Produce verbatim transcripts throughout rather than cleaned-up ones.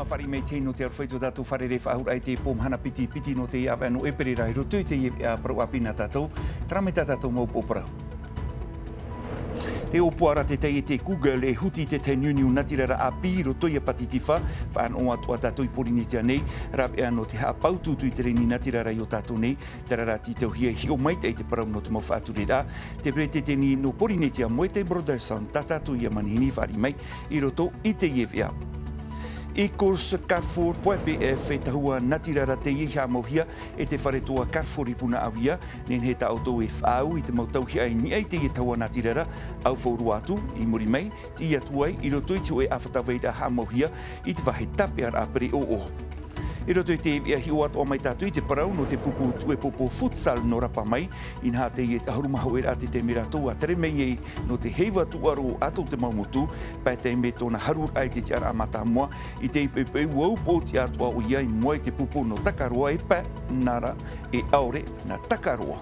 Fāriʻi mai te hei nō te aroha i tō tātou fārerei faʻahou raʻa i te pō mahana piti piti nō te ʻāvaʻe nō ʻēperēra i roto i teie veʻa parau ʻāpī nā tātou. Terā mai tā tātou mau upoʻo parau. Te ʻōpuaraʻa te taiete Google e huti i te tahi niuniu natirara ʻāpī i roto ia Pātitifa. Faʻanaho atoʻa tātou i Pōrīnetia nei, rāveʻa nō te haʻapāutuutu i te reni natirara i ō tātou nei. Terā rā tītauhia e hiʻo maitaʻi te parau nō te mau faʻatureraʻa. Te peretiteni nō Pōrīnetia, Moetai Brotherson, tā tātou ia manihini, fāriʻi mai i roto i teie veʻa. E course Carrefour point P F e tahua natirara teie i haʻamauhia e te fare toa Carrefour i Punaʻauia. Nehenehe tā ʻoutou e faʻaau i te mau tauihaʻa i niʻa i teie tahua natirara, ʻaufau roa atu, i muri mai, tiʻi atu ai i roto i te hōʻē ʻāfata vairaʻa haʻamauhia i te vāhi tāpeʻaraʻa pereʻoʻo. I roto i te veʻa, hiʻo atoʻa mai tātou i te parau nō te pupu tuʻepopo futsal nō Rapa mai. Inaha teie ʻahuru mā hōʻē raʻa te taime rātou a tere mai ai nō te heiva tūʻaro a tō te mau motu. Pae taime tōna haruraʻa i te tiʻaraʻa mātāmua i te ipeʻipeʻi, ua upoʻotiʻa atoʻa ʻoia i mua i te pupu nō Takaroa e pae, nā reira e ʻaore nā Takaroa.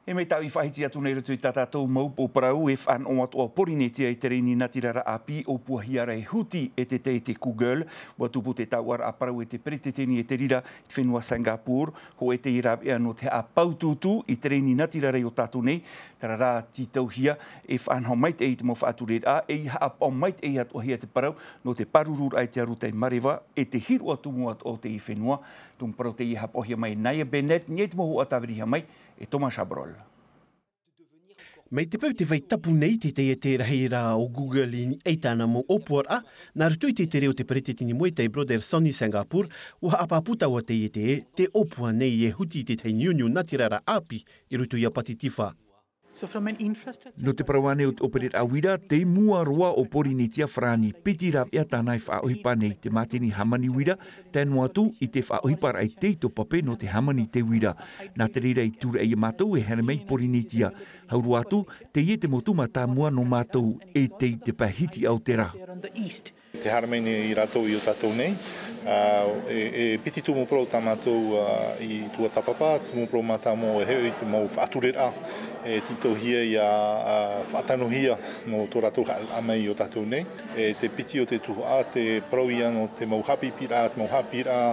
E mai tāʻu i faʻahiti atu nei i roto i tā tātou mau upoʻo parau, e faʻanaho atoʻa Pōrīnetia i te reni natirara ʻāpī, ʻōpuahia ra e huti e te taiete Google. Ua tupu te taoʻaraʻa parau e te peretiteni e te reira i te fenua Singapore, hōʻē teie rāveʻa nō te haʻapāutuutu i te reni natirara i ō tātou nei. Terā rā tītauhia e faʻanaho maitaʻi i te mau faʻatureraʻa, e ia haʻapaʻo maitaʻi atoʻahia te parau nō te pārururaʻa i te arataʻi mareva e te hiroʻa tumu atoʻa o teie fenua. Tumu parau teie e haʻapaʻohia mai e Naya Bennett, i niʻa i te mau huaʻa tāvirihia mai e Thomas Chabrol. Mai te peu te vai tapu nei te taiete rahi ra o Google i niʻa i tāna mau ʻōpuaraʻa, nā roto i te tere o te peretiteni Moetai Brotherson i Singapore, ua haʻapāpū taua taiete ē, te ʻōpua nei e huti i te tahi niuniu natirara ʻāpī i roto ia Pātitifa. So from an infrastructure Nō te parau ānei o te ʻōpereraʻa uira, tei mua roa o Pōrīnetia farāni, piti rāveʻa tāna e faʻaʻohipa nei, te mātini hāmani uira, tae noa atu i te faʻaʻohiparaʻa i te ito pape nō te hāmani i te uira. Nā te reira i tūraʻi ia mātou e haere mai i Pōrīnetia. Hau roa atu, teie te motu mātāmua nō mātou e tei te pae hitiʻa o te rā. There on the east. Te haere mai nei rātou i ō tātou nei, ā, e, e piti tumu parau tā mātou, ā, i tuatāpapa, tumu parau mātāmua e hiʻo i te mau faʻatureraʻa, e tītauhia ia, ā, faʻatanohia nō tō rātou haʻa mai i ō tātou nei. E te piti o te tuhaʻa, te parau ia nō te mau haʻapiʻiraʻa, te mau haʻapiʻiraʻa,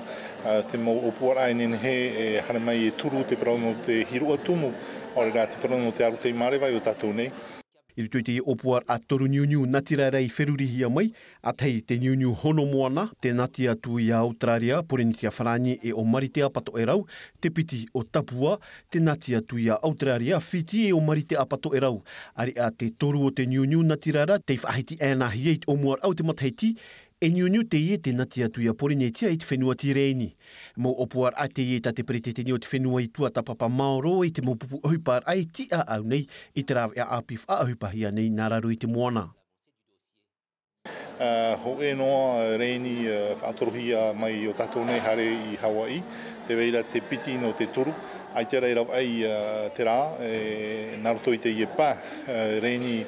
ā, te mau ʻōpuaraʻa e nehenehe e haere mai e turu te parau nō te hiroʻa tumu, ʻaore rā te parau nō te arataʻi mareva i ō tātou nei. I roto i te ʻōpuaraʻa toru niuniu natirara i ferurihia mai, ʻa tahi te niuniu Hono Moana, tē nati atu ia Auteraria, Pōrīnetia farāni e ʻo Maritea Patoʻerau, te piti ʻo Tapua, tē nati atu ia Auteraria, Fiti e ʻo Maritea Patoʻerau. ʻAreʻa te toru o te niuniu natirara, tei faʻahiti ʻānaʻanahia i te ʻōmuaraʻa o te matahiti, e niuniu teie tē nati atu ia Pōrīnetia i te fenua Tireni. Mau ʻōpuaraʻa teie tā te peretiteni o te fenua i tuatāpapa maoro i te mau pupu ʻohiparaʻa e tiʻaau nei i te rāveʻa ʻāpī faʻaʻohipahia nei nā raro i te moana. Ā, hōʻē noa reni, ā, faʻatorohia mai i ō tātou nei haere i Hawaiʻi, tē vai ra te piti nō te toru, ʻaita rā i ravaʻai, ā, terā, e, nā roto i teie pae, ā, reni,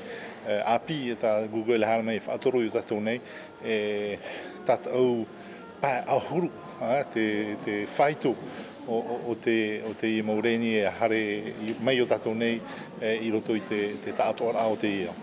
ā, ʻāpī, e tā Google e haere mai e faʻatoro i ō tātou nei, e, tātaʻu pae ʻahuru, ā, te, te faito o, o, o te, o teie mau reni e haere i, mai i ō tātou nei, e, i roto i te, te taʻatoʻaraʻa o teie ao.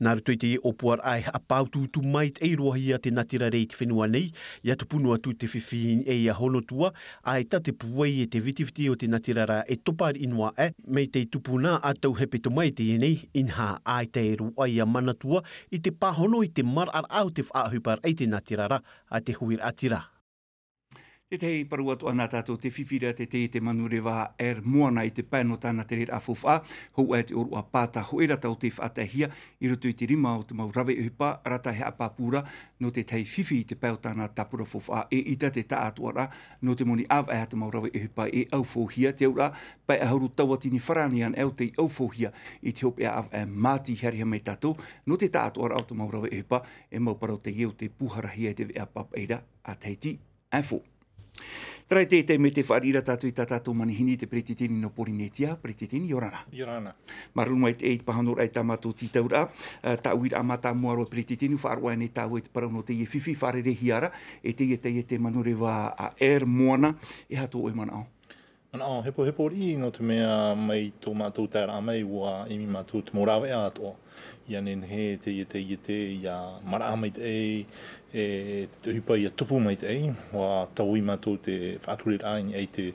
Nā roto i teie ʻōpuaraʻa e haʻapāutuutu maitaʻi roa hia te natirara i te fenua nei, ʻia tupu noa atu te fifi i niʻa ia Honotua, ʻaita te pūai e te vitiviti o te natirara e topa riʻi noa aʻe, mai tei tupu nā ʻatau hepetoma i teie nei, inaha ʻaita e roaʻa ia Manatua i te pāhono i te maraʻaraʻa o te faʻaʻohiparaʻa i te natirara a te huiraʻatira. Tētahi parau atoʻa nā tātou, te fifi ra te taiete manureva Air Moana i te pae nō tāna tereraʻa faufaʻa, hōʻē te ʻōroʻa pāta hōʻē rata o tei faʻataehia i roto i te rima o te mau rave ʻohipa, rata e haʻapāpū ra nō te tahi fifi i te pae o tāna tāpura faufaʻa, eʻita te taʻatoʻaraʻa nō te moni ʻāvaʻe a te mau rave ʻohipa e ʻaufauhia. Te auraʻa, pae ʻahuru tauatini farāni anaʻe o tei ʻaufauhia i te hopeʻa ʻāvaʻe māti. Haerehia mai tātou nō te taʻatoʻaraʻa o te mau rave ʻohipa, e mau parau teie o tei pūharahia i te veʻa pāpaʻi ra a Tahiti Info. Terā i teie taime tē fāriʻi ra tātou i tā tātou manihini, te peretiteni nō Pōrīnetia, peretiteni, ʻia ora na. ʻIa ora na. Māuruuru maitaʻi i te pāhonoraʻa i tā mātou tītauraʻa, ā, tā ʻoe uiraʻa mātāmua roa, peretiteni, faʻaroʻo aʻe nei tāua i te parau nō teie fifi fārereihia ra e teie taiete manureva a Air Moana, e aha tō ʻoe manaʻo? Manaʻo hepohepo riʻi, nō te mea mai tō mātou taeraʻa mai, ua ʻimi mātou te mau rāveʻa atoʻa. ʻIa nehenehe teie, teie te, ʻia maraʻa maitaʻi, e, te ʻohipa ʻia tupu maitaʻi, ua taui mātou te faʻatureraʻa i niʻa i te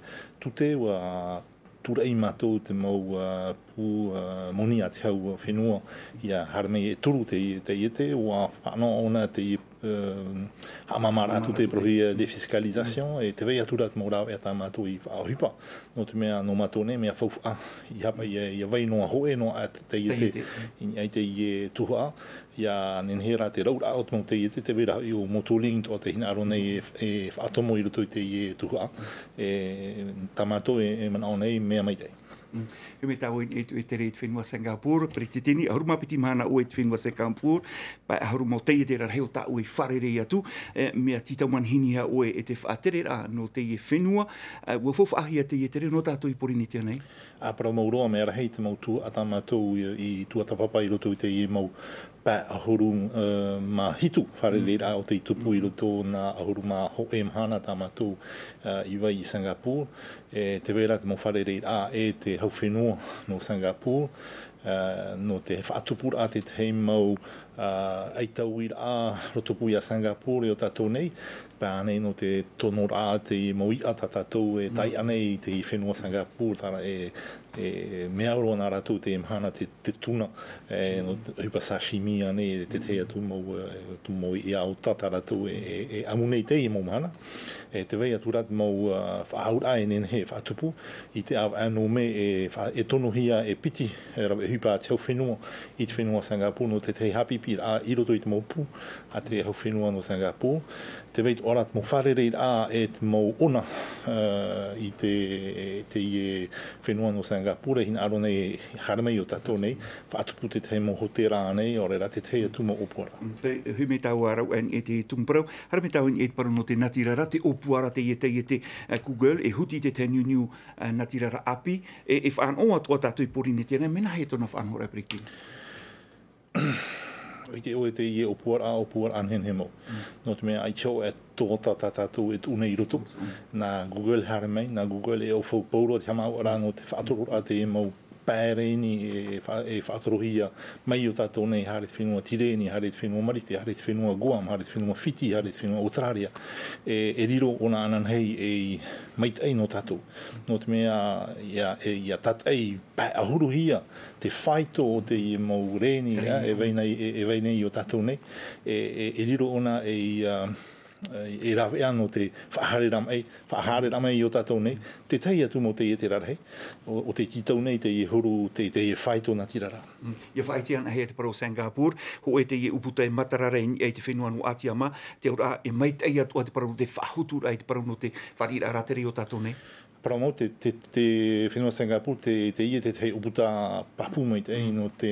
tute, ua tūraʻi mātou te mau, ā, pū, ā, moni a te hau fenua, ʻia haere mai e turu te, te iete, ua faʻanaho ʻōna te, ā, haʻamāmā atu te parauhia défiscalisation, e tē vai atu ra te mau rāveʻa tā mātou i faʻaʻohipa. Nō te mea, nō mātou nei, mea faufaʻa, ʻia hapa, ʻia, ʻia vai noa hōʻē noa te, te iete, i niʻa i teie tuhaʻa, ʻia nehenehe rā te rauraʻa o te mau taiete, tē vai ra hoʻi ʻo Motoling atoʻa tē hinaʻaro nei e, e faʻatomo i roto i teie tuhaʻa. E, tā mātou e, e manaʻo nei, mea maitaʻi. Mm. E mea tāua i niʻa i te, e tere i te fenua Singapore, Peretiteni, ʻahuru mā piti mahana ʻoe i te fenua Singapore, pae ʻahuru mau taiete rarahi o tāʻu i fārerei atu, e, mea tītau manihini iho ʻoe e te faʻatereraʻa nō teie fenua, e, ʻua faufaʻahia teie tere nō tātou i Porinetia nei? ʻA parau mau roa, mea rahi te mau tuhaʻa tā mātou i, i tuatāpapa i roto i teie mau pae ʻahuru, ā, mā hitu fārereiraʻa o tei tupu i roto nā ʻahuru mā hōʻē mahana tā mātou, ā, i vai i Singapore. E tē vai ra te mau fārereiraʻa e te hau fenua nō Singapore, ā, nō te faʻatupuraʻa tētahi mau, ā, ʻaitauiraʻa rotopū ia Singapore i ō tātou nei, paʻi nei nō te tonoraʻa te mau iʻa tā tātou e taiʻa nei i te fenua Singapore, terā e, e mea au roa nā rātou te mahana te, te tuna, e, nō te ʻohipa sashimi ānei, e tētahi atu mau, e, atu mau iʻa ʻota tā rātou e, e, e ʻamu nei i teie mau mahana. E tē vai atu ra te mau, ā, faʻaauraʻa e nehenehe e faʻatupu, i te ʻāvaʻe nō mē e fa-, e tonohia e piti, e rave ʻohipa a te hau fenua i te fenua Singapore nō tētahi haʻapiʻiraʻa i roto i te mau pū a te hau fenua nō Singapore. Tē vai atoʻa ra te mau fārereiraʻa e te mau ʻona, ā, i te, teie fenua nō Singapore, e hinaʻaro nei e haere mai i ō tātou nei, faʻatupu tētahi mau hōtēra ānei, ʻaore rā tētahi atu mau ʻōpuaraʻa. Mm, te, hui mai tāua rau ānei e te tumu parau, haere mai tāua ānei e te parau nō te natirara, te ʻōpuaraʻa teie, teie te, ā, Google, e huti tētahi niuniu, ā, natirara ʻāpī, e, e faʻanaho atoʻa tātou i Porinetia nei, mea nāhea tōna faʻanahoraʻa, Peretiteni? ʻUa ʻite ʻoe teie ʻōpuaraʻa, ʻōpuaraʻa nehenehe mau. Mm. Nō te mea ʻaita hoʻi e tōtā tā tātou e tuʻu nei i roto. Mm. Nā Google haere mai, nā Google e ʻaufau pauroa te haʻamāuʻaraʻa nō te faʻatoroʻaraʻa teie mau pae rēni e fa-, e faʻatorohia mai i ō tātou nei, haere i te fenua Tireni, haere i te fenua Marite, haere i te fenua Guam, haere i te fenua Fiti, haere i te fenua Australia. E, e riro ʻōna ananahi ei maitaʻi nō tātou. Nō te mea ʻia, e, ʻia tātaʻi pae ʻahuruhia te faito o teie mau rēni, ā, e vai nei, e, e vai nei i ō tātou nei, e, e, e riro ʻōna ei, ā, e, e rāveʻa nō te faʻahaereraʻa mai, faʻahaereraʻa mai i ō tātou nei, tētahi atu mau taiete rarahi, ʻo, ʻo tei tītau nei teie huru, te, teie faito natirara. Mm. ʻIa faʻaʻite anaʻe te parau Singapore, hōʻē teie ʻūputa e matara ra i niʻa i te fenua nō ʻĀtia mā, te auraʻa e maitaʻi atoʻa te parau nō te faʻahuturaʻa i te parau nō te fāriʻiraʻa rātere i ō tātou nei. Parau mau, te, te, te fenua Singapore, te, teie tētahi ʻūputa pāpū maitaʻi nō te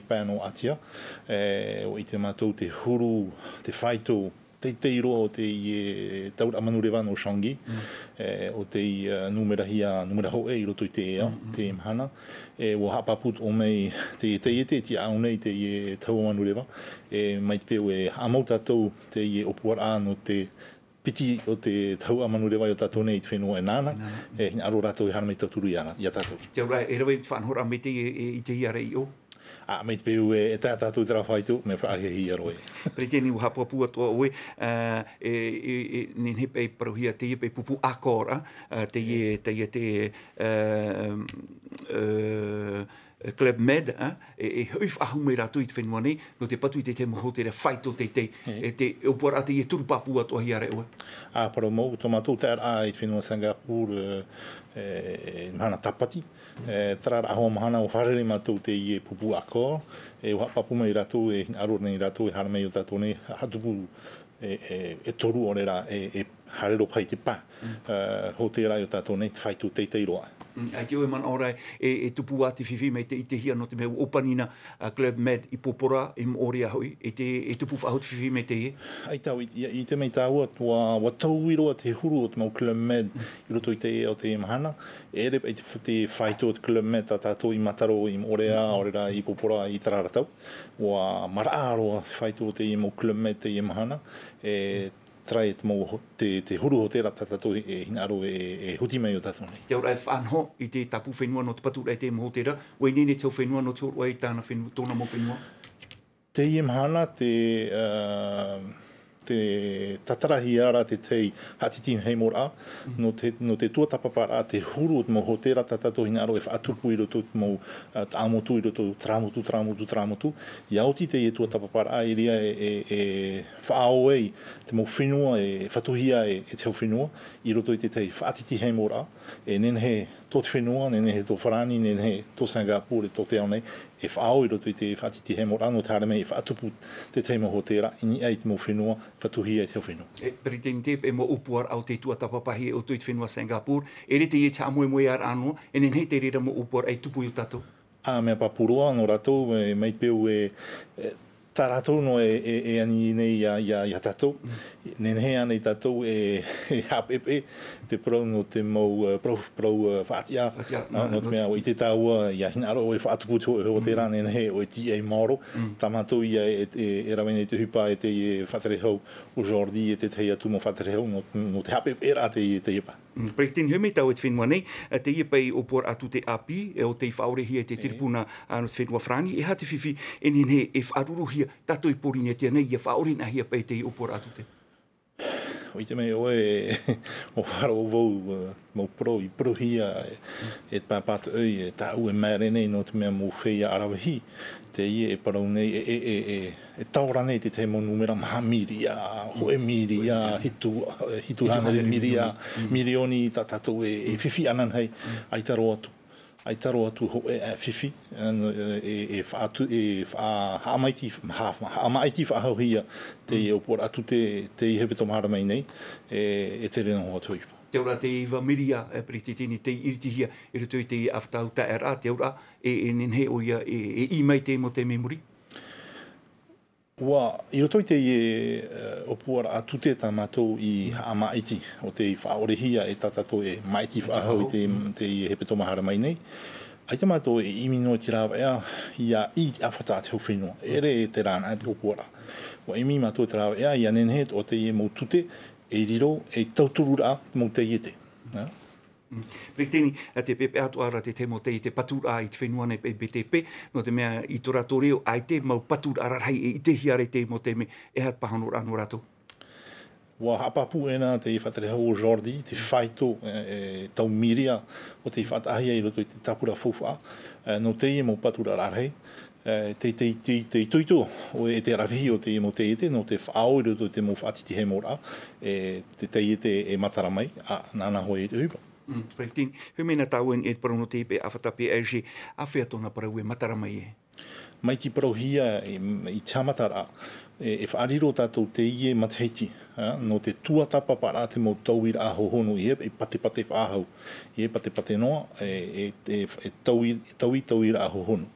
pae nō ʻĀtia. E, ʻua ʻite mātou te huru, te faito teitei roa o teie tauraʻa manureva nō Changi. Mm. E, ʻo tei, ā, nūmerahia, nūmera hōʻē i roto i te ea, mm, mm, teie mahana. E, ʻua haʻapāpū atoʻa mai te, te taiete, te tiʻaʻau nei teie tauraʻa manureva. E, mai te peu e haʻamau tātou teie ʻōpuaraʻa nō te piti o te tauraʻa manureva i ō tātou nei i te fenua e nāna, e hinaʻaro rātou e haere mai tauturu ia, ia tātou. Te auraʻa, e rave te faʻanahoraʻa mai teie, e, i teie ʻāreʻa i ʻō? Ā, mai te peu e, e tae tātou i terā faito, mea faʻahiahia roa ē. Peretiteni, ʻua haʻapāpū atoʻa ʻoe, ā, e, e, e, nehenehe paʻi parauhia teie paʻi pupu Accor, ā, ā, teie, teie te, ā, ā, Club Med, ā, e, e hoʻi faʻahou mai rātou i te fenua nei, nō te patu i te, te mau hōtēra faito teitei, e te ʻōpuaraʻa teie turu pāpū atoʻa hia ra ʻoe. Ā, parau mau, tō mātou taeraʻa i te fenua Singapore, e, e, mahana tāpati, e, terā ra ʻaho mahana ʻua fārerei mātou teie pupu Accor, e, ʻua haʻapāpū mai rātou, e hinaʻaro nei rātou, e haere mai i ō tātou nei, haʻatupu e, e, e toru ʻaore rā, e, e haere roa paʻi i te pae, ā, hōtēra i ō tātou nei, te faito teitei roa. Mm, ʻaita ʻoe manaʻo ra, e, e tupu ā te fifi mai te, i te hia nō te mea ʻua ʻōpani na, ā, Club Med i Pōpora, i Moʻorea hoʻi, e te, e tupu faʻahou te fifi mai teie? ʻAita au i, i, i te mea tāua, ʻua, ʻua taui roa te huru o te mau Club Med i roto i te, o te mahana, e ʻere paʻi te, te faito o te Club Med tā tātou i Mataro, i Moʻorea, ʻaore rā i Pōpora, i terā ra tau. ʻUa maraʻa roa te faito o teie mau Club Med teie mahana, e, Terā e te mau ho-, te, te huru hōtēra tā tātou e hinaʻaro e, e huti mai iō tātou nei. Te auraʻa e faʻanaho i te tāpū fenua nō te paturaʻa i te mau hōtēra, ʻua ineine te hau fenua nō te hōroʻa i tāna fenua, tōna mau fenua? Teie mahana te, ā, te tātarahia ra te tahi haʻatītīheimoraʻa, nō te, nō te tuatāpaparaʻa te huru o te mau hōtēra tā tātou hinaʻaro e faʻatupu i roto i te mau, ā, taʻamotu, i roto terā motu, terā motu, terā motu. ʻIa oti teie tuatāpaparaʻa, i reira e, e, e faʻaō ai te mau fenua e fatuhia e, e te hau fenua, i roto i te tahi faʻatītīheimoraʻa, e nehenehe tō te fenua, nehenehe tō Farāni, nehenehe tō Singapore, tō te ao nei, e faʻaō i roto i te faʻatītīheimoraʻa, nō te haere mai e faʻatupu te tahi mau hōtēra, i niʻa i te mau fenua, fatuhia e te hau fenua. E, Peretiteni, e mau ʻōpuaraʻa o te tuatāpapahia e ʻoutou i te fenua Singapore, e ʻere teie te haʻamoemoearaʻa noa, e nehenehe te reira mau ʻōpuaraʻa e tupu iō tātou? Ā, mea pāpū roa, nō rātou, e, mai te peu e, e, tā rātou noa e, e, e ani nei iā, iā, iā tātou. Nehenehe ānei tātou e, e haʻapeʻepeʻe te parau nō te mau, ā, parau, parau, ā, faʻatiʻa. Faʻatiʻa, ā, nō te mea, ʻua ʻite tāua, ʻia hinaʻaro ʻoe e faʻatupu te hō-, hōtēra, nehenehe ʻoe e tīaʻi maoro. Tā mātou ïa e, e, e rave nei te ʻohipa e te, e faʻatere hau ʻo Jordi, e te tahi atu mau faʻatere hau, nō, nō te haʻapeʻepeʻeraʻa te, te ʻohipa. Mm, Peretiteni, e hoʻi mai tāua i te fenua nei, ā, teie paʻi ʻōpuaraʻa tute ʻāpī, e ʻo tei faʻaorehia e te tiripuna, ā, nō te fenua Farāni, e aha te fifi e nehenehe e faʻaruruhia tātou i Pōrīnetia nei, ʻia faʻaʻore-ināhia paʻi teie ʻōpuaraʻa tute? ʻUa ʻite mai ʻoe, ʻua faʻaroʻo vau, ā, mau parau i parauhia e, e te pāpā Toʻoi, e tāʻu e māere nei nō te mea mau feiā ʻaravihi, teie e parau nei, e, e, e, e, e taora nei te tahi mau nūmera maha mīria, hōʻē mīria, hitu, e, hitu hānere mīria, mīrioni tā tātou e, e fifi ananahi, ʻaita roa atu, ʻaita roa atu hōʻē, e, fifi, e, e, e faʻatu-, e faʻa-, haʻamaiti, ha-, haʻamaiti faʻahouhia teie ʻōpuaraʻa tute, teie hepetoma haere mai nei, e, e tere noa atu iho. Te auraʻa te iva mīria, e, Peretiteni, tei iritihia i roto i te ʻāfata ʻutaʻeraʻa, te auraʻa, e, e nehenehe ʻoia, e, e ʻī mai te mau taime i muri? ʻUa, i roto i teie, e, ʻōpuaraʻa tute tā mātou i haʻamaʻiti, ʻo tei faʻaʻorehia e tā tātou e māʻiti faʻahou i te, teie hepetoma haere mai nei. ʻAita mātou e ʻimi noa i te rāveʻa, ʻia ʻī i te ʻāfata a te hau fenua. E ʻere e terā anaʻe te ʻōpuaraʻa. ʻUa ʻimi mātou i te rāveʻa, ʻia nehenehe atoʻa teie mau tute, e riro, e tauturu ra, mau taiete. Nā? Mm. Peretiteni, ā, tē peʻapeʻa atoʻa ra te tahi mau taiete paturaʻa i te fenua nei paʻi B T P, nō te mea i tō rātou reo, ʻaita e mau paturaʻa rarahi e ʻitehia ra i te mau taime, e aha te pāhonoraʻa nō rātou? ʻUa haʻapāpū ʻē na te faʻatere hau ʻo Jordi, te faito, e, e tau mīria ʻo tei faʻataʻahia i roto i te tāpura faufaʻa, e, nō teie mau paturaʻa rarahi, e, te, te, te, te itoito ʻoe e te ʻaravihi o teie mau taiete, nō te faʻaō i roto i te mau faʻatītīheimoraʻa, e, te taiete e matara mai, ā, nāna hoʻi te ʻohipa. Mm, Peretiteni, e hoʻi mai na tāua i niʻa i te parau nō teie paʻi ʻāfata P A G, āfea tōna parau e matara mai ē? Mai te parauhia i, i te haʻamataraʻa, e, e faʻariro tātou teie matahiti, ā, nō te tuatāpaparaʻa te mau tauiraʻa hōhonu, ʻeiaha paʻi patepate faʻahou, ʻeiaha patepate noa, e, e, e, e taui, taui, tauiraʻa hōhonu.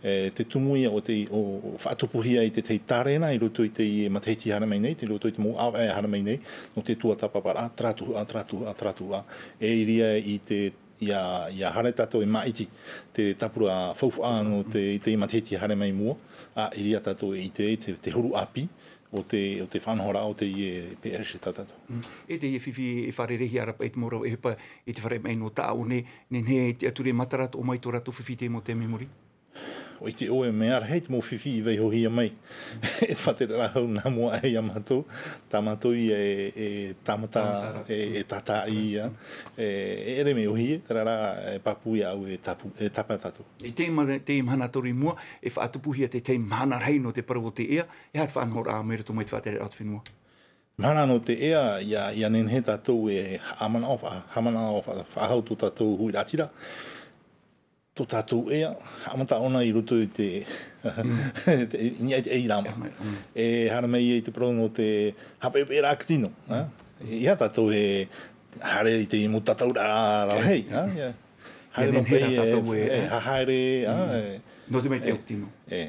E, te tumu ïa ʻo te, ʻo, ʻo faʻatupuhia i te tahi tārena i roto i teie matahiti haere mai nei, i roto i te mau ʻāvaʻe haere mai nei, nō te tuatāpaparaʻa, terā tuhaʻa, terā tuhaʻa, terā tuhaʻa. E ʻere ïa i te, ʻia, ʻia haere tātou e māʻiti te tāpura faufaʻa nō te, i te matahiti haere mai mua, ā, e ʻere ïa tātou e ʻite te, te huru ʻāpī o te, o te faʻanahoraʻa o teie P R C tā tātou. Mm. E teie fifi e fārereihia ra paʻi te mau rave ʻohipa i te fare mai nō tāʻu nei, nehenehe e tiʻaturi e matara atoʻa mai tō rātou fifi i te mau taime i muri? ʻUa ʻite ʻoe, mea rahi te mau fifi i vaihohia mai. E te faʻatereraʻa hau nā mua aʻe iā mātou, tā mātou ïa e, e tāmata, tāmata ra, e, e tātāʻi ïa. E, e ʻere mea ʻōhie, terā rā, e pāpū iāʻu e tāpū, e tāpae tātou. I te ma-, te mahana toru i mua, e faʻatupuhia te tahi mahana rahi nō te parau o te ea, e aha te faʻanahoraʻa mai roto mai te faʻatereraʻa o te fenua? Mahana nō te ea, ʻia, ʻia nehenehe tātou e haʻamanaʻo fa-, haʻamanaʻo fa-, faʻahou tō tātou huiraʻatira. Tō tātou ea, haʻamata ʻōna i roto i te, te, i niʻa i te ʻairama. Mm. E haere mai ai te parau nō te haʻapeʻepeʻeraʻa i te tino, ā? Mm. E, ʻeiaha tātou e haere i te mau tataʻuraʻa rarahi, ā? ʻIa. Haere nō nehenehe paʻi e, tātou e, e, e hahaere, ā, mm, e. Nō te mea i te ʻoe tino. E.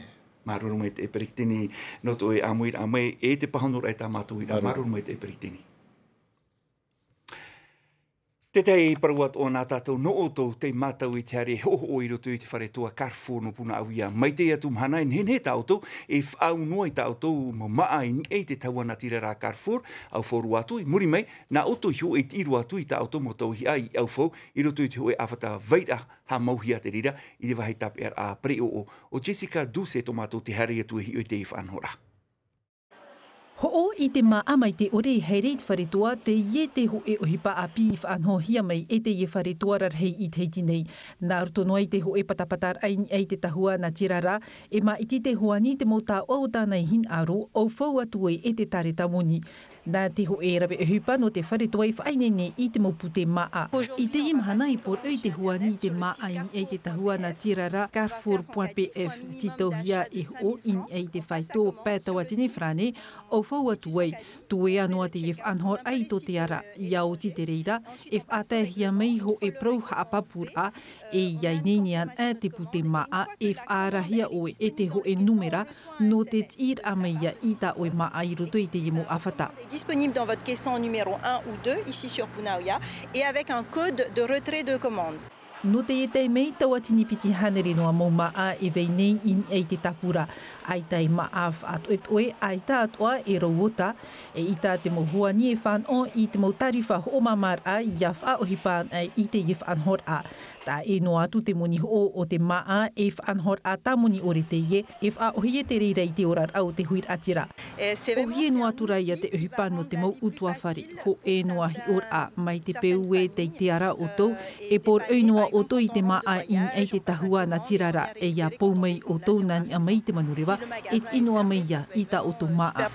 Māuruuru maitaʻi e Peretiteni, nō tō ʻoe ʻāmuiraʻa mai, e te pāhonoraʻa i tā mātou uiraʻa. Māuruuru. Māuruuru maitaʻi e Peretiteni. Tētahi parau atoʻa nā tātou nō ʻoutou tei mātau i te haere hoʻohoʻo i roto i te fare toa Carrefour nō Punaʻauia. Mai teie atu mahana e nehenehe tā ʻoutou e faʻaau noa i tā ʻoutou mau māʻa i niʻa i te tahua natirara Carrefour, Auvau roa atu. I muri mai, nā ʻoutou iho e tiʻi roa atu i tā ʻoutou mau tauihaʻa i Auvau i roto i te hōʻē ʻāfata vairaʻa haʻamauhia te reira i te vāhi tāpeʻaraʻa pereʻoʻo. ʻO Jessica Duce tō mātou te haere atu e hiʻo i teie faʻanahoraʻa. Hoʻo i te māʻa mai te ʻore i haere i te fare toa, teie te hōʻē ʻohipa ʻāpī i faʻanahohia mai e teie fare toa rarahi i Tahiti nei. Nā roto noa i te hōʻē patapataraʻa i niʻa i te tahua natirara, e māʻiti te hoani i te mau taoʻa o tāna e hinaʻaro, Auvau atu ai e te tāreta moni. Nā te hōʻē rave ʻohipa nō te fare toa i faʻaineine i te mau pūtē māʻa. I teie mahana e poroʻi te hoani i te māʻa i niʻa i te tahua natirara Carrefour point P F, tītauhia e hoʻo i niʻa i te faito pae tauatini farāne, Auvau atu ai. Tuea noa teie faʻanahoraʻa i tō te ara, ʻia oti te reira, e faʻataehia mai hōʻē parau haʻapapūraʻa, e ʻia ineine ana te pūtē māʻa, e faʻaarahia ʻoe e te hōʻē nūmera nō te tiʻiraʻa mai ia i tā ʻoe māʻa i roto i teie mau ʻāfata. Est disponible dans votre caisson numéro un ou deux, ici sur Punaʻauia, et avec un code de retrait de commande. Nō teie taime, tauatini piti hānere noa mau māʻa e vai nei i niʻa i te tāpura. ʻAita e māʻa faʻatoʻetoʻe, ʻaita atoʻa e rau ota, eʻita te mau hoani e fānaʻo i te mau tārifa hoʻomāmāraʻa ʻia faʻaʻohipa ana i teie faʻanahoraʻa. Taʻa ʻē noa atu te moni hoʻo o te māʻa, e faʻanahoraʻa tāmoni ʻore teie, e faʻaʻōhie te reira i te oraraʻa o te huiraʻatira. ʻŌhie noa atu rā ia te ʻohipa nō te mau ʻutuāfare, hōʻē noa hiʻoraʻa, mai te peu ē tei te ara ʻoutou, e poroʻi noa ʻoutou i te māʻa i niʻa i te tahua natirara, e ʻia pou mai ʻoutou nā niʻa mai i te manureva, e tiʻi noa mai ia i tā ʻoutou māʻa.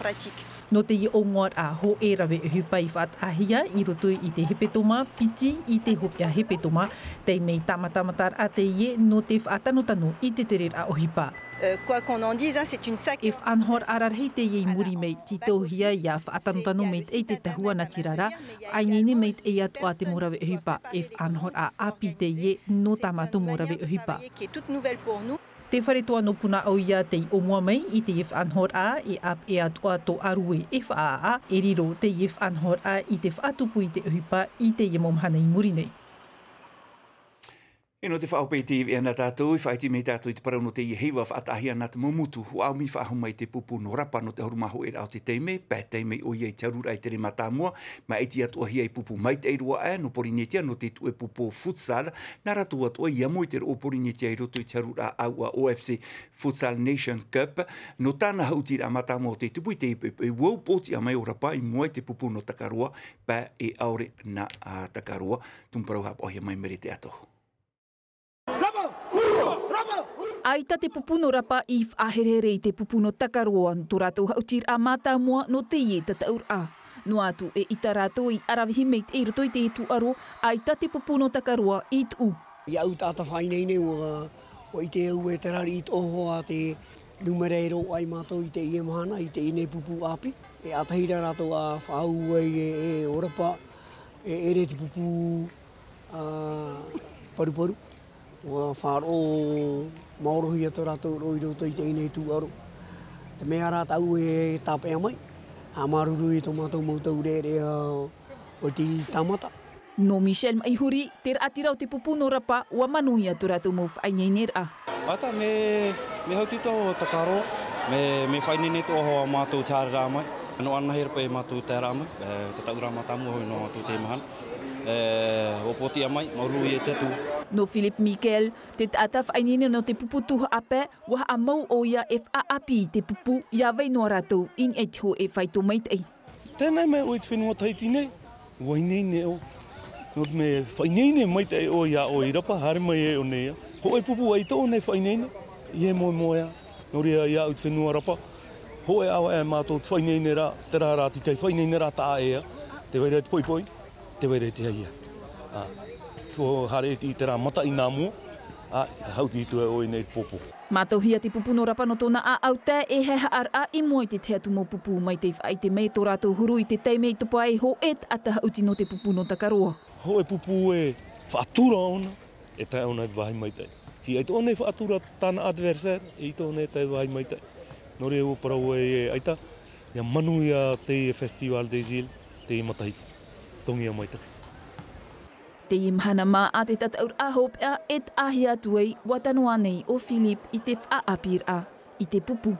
Nō teie ʻōmuaraʻa, hōʻē rave ʻohipa i faʻataʻahia i roto i te hepetoma piti i te hopeʻa hepetoma, taime tāmatamataraʻa teie nō te faʻatanotano i te tereraʻa ʻohipa. Euh, quoi qu'on en dise, hein, c'est une sac- E faʻanahoraʻa rarahi teie i muri mai, tītauhia ʻia faʻatanotano maitaʻi te tahua natirara, faʻaineine maitaʻi atoʻa te mau rave ʻohipa, e faʻanahoraʻa ʻāpī teie nō tā mātou mau rave ʻohipa. Qui est toute nouvelle pour nous. Te fare toa nō Punaʻauia tei ʻōmua mai i teie faʻanahoraʻa, e ʻāpeʻe atoʻa tō ʻārue e faʻaʻā, e riro teie faʻanahoraʻa i te faʻatupu i te ʻohipa i teie mau mahana i muri nei. E nō te faʻahope i te veʻa nā tātou, e faʻaiti mai tātou i te parau nō teie heiva faʻataʻahia nā te mau motu, ʻua ʻāmui faʻahou mai te pupu nō Rapa nō te ʻahuru mā hōʻē raʻa o te taime, pae taime ʻoia i te haruraʻa i te rē mātāmua, māʻiti atoʻahia i pupu maitaʻi roa aʻe nō Porinetia nō te tuʻe pupu futsal, nā rātou atoʻa i amo i te roʻo o Porinetia i roto i te haruraʻa ʻāua O F C Futsal Nation Cup, nō tāna haʻutiraʻa mātāmua o te tupu i te poʻipoʻi uau pōtiʻa mai o Rapa i mua i te pupu nō Takaroa, pae e ʻaore nā, ā, Takaroa, tumu parau haʻapaʻohia mai Merete Atohu. ʻAita te pupu nō Rapa i faʻaherehere i te pupu nō Takaroa, nō tō rātou haʻutiraʻa mātāmua nō teie tataʻuraʻa. Noa atu e ʻita rātou i ʻaravihi maitaʻi i roto i te tūʻaro, ʻaita te pupu nō Takaroa i tuʻu. Iāʻu taʻata faʻaineine, ʻua, ʻua ʻite au e terā riʻi toʻohoa te nūmera e roaʻa ai mātou i teie mahana, i teie nei pupu ʻāpī. E ʻātahi rā rātou ʻa faʻaau ai e, e ʻo Rapa, e ʻere te pupu ā, paruparu. ʻUa faʻaroʻo maorohia tō rātou roʻo i roto i teie nei tūʻaro. Te mea rā tāʻu e tāpeʻa mai, haʻamāuruuru i tō mātou mau taureʻareʻa o te tāmata. Nō Michel Maihuri, te raʻatira o te pupu nō Rapa, ʻua manuia tō rātou mau faʻaineineraʻa. ʻAita, mea, mea haʻuti atoʻa Takaroa, mea, mea faʻaineine atoʻa hoʻi mātou te haereraʻa mai. Nō anaʻe rā paʻi mātou te haereraʻa mai, e, te tataʻuraʻa mātāmua hoʻi nō mātou teie mahana. E, ʻua pōtiʻa mai, māuruuru ia te Atua. Nō Philippe Michel, te taʻata faʻaineine nō te pupu tuhaʻa pae, ʻua haʻamau ʻoia e faʻaʻāpī i te pupu, ʻia vai noa rātou i niʻa i te hōʻē faito maitaʻi. Teie nei mea ʻoe i te fenua Tahiti nei, ʻua ineine ʻoe. Nō te mea faʻaineine maitaʻi ʻoe iā ʻoe i Rapa, haere mai e ʻō nei ia. Hōʻē pupu ʻaita ʻoe nei faʻaineine, ʻia moemoeā. Nō reira iāʻu i te fenua Rapa, hōʻē ʻāvaʻe mātou te faʻaineineraʻa, terā rā te tahi faʻaineineraʻa taʻa ʻē ā, tē vai ra te poʻipoʻi, tē vai ra te haihai. Ā, ʻua haere i terā mataʻi nā mua, ā, haʻuti atu ʻoe nei i te pōpō. Mātauhia te pupu nō Rapa nō tōna ʻāʻau tae e haʻehaʻaraʻa i mua i te tahi atu mau pupu mai tei faʻaʻite mai tō rātou huru i te taime i topa ai hōʻē taʻata haʻuti nō te pupu nō Takaroa. Hōʻē pupu e faʻatura ʻōna, e tae ʻōna i te vāhi maitaʻi. Tē ʻaita ʻōna e faʻatura tāna adversaire, e ʻaita ʻōna e tae i te vāhi maitaʻi. Nō reira ʻua parau ai e ʻaita, ʻia manuia teie Festival des Îles, teie matahiti. Togi ā maitaʻi. Teie mahana mā a te tataʻuraʻa hopeʻa e taʻahia atu ai ua tano ānei ʻo Philip i te faʻaʻāpīraʻa i te pupu.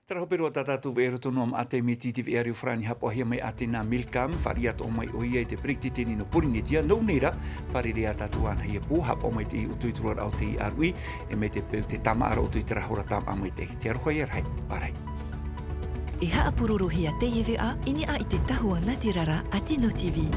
Tara hope roa tā tātou veʻa roto noa mā te miti i te veʻa reo farani hapaʻohia mai a tēnā Milcam fāriʻi atoʻa mai ʻo ia i te peretiteni nō porinetia nō nei rā. Fārerei a tātou anaheia pō hapaʻo mai te ʻutuʻutu roa rā o te ʻaruʻi e mai te peu te tamaʻa rā o tō i te rahora tamaʻa mai te te aroha ia rahi. Pārahi. E haʻapurorohia teie veʻa i niʻa i te tahua nā te rara a tino tv.